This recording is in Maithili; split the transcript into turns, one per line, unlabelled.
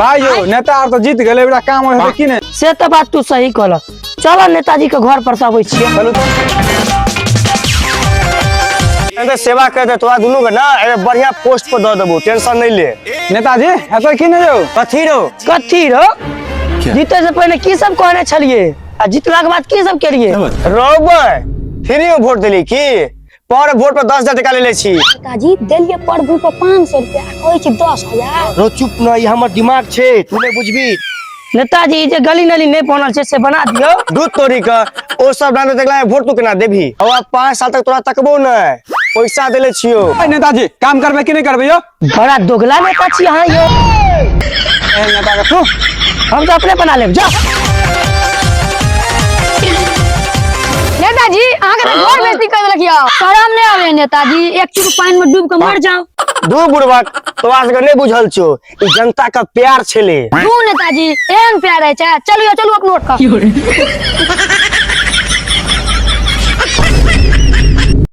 भाई यौ, नेता आर तऽ जीत गेलै, एकरा काम आर हेतै की नहि?
से तऽ बात तू सही कहलह। चल, नेताजी के घर पर से अबै छियै।
चलू तऽ।
एते सेवा कर दे तोरा दुनू के ना, एबे बढ़िया पोस्ट पर दऽ देबो, टेंशन नहीं ले।
नेताजी, हेतै की नहि यौ?
कथी रौ?
कथी रौ? जीते से पहिने की सब कहने छलिए आ जीतला के बाद की सब केलिए?
रौबै फ्री में वोट देली की? पर वोट पर 10,000 टका ले ले छी।
नेताजी, देलिए प्रभु पर 500 रुपया, कहै छी 10,000।
रो चुप न, ई हमर दिमाग छै, तू नहीं बुझबी।
नेताजी, ई जे गली नली नहीं बनल छै से बना दियौ।
दूध तोड़ी के ओ सब डाल देखला, वोट तू केना देबही? और आब 5 साल तक तोरा तकबो नहीं, पैसा देले छियो।
ए, नेताजी, काम करबै कि नहि करबै यौ?
बड़ा दोगला नेता छी अहाँ यौ।
एहन नेता के तू
हम तऽ अपने बना लेब, जा।
नेताजी, अहाँके तऽ घर बेइज्जती कर देलक यौ। शरम नहि आबै नेताजी? एक चुप पानि में डूब के मर जाओ।
दू बुढ़बक, तोरा सबके नहीं बुझल छौ, ई जनता का प्यार छेले।
दू नेताजी, एहन प्यार है छै? चलू यौ, चलू अपनो उठ कऽ।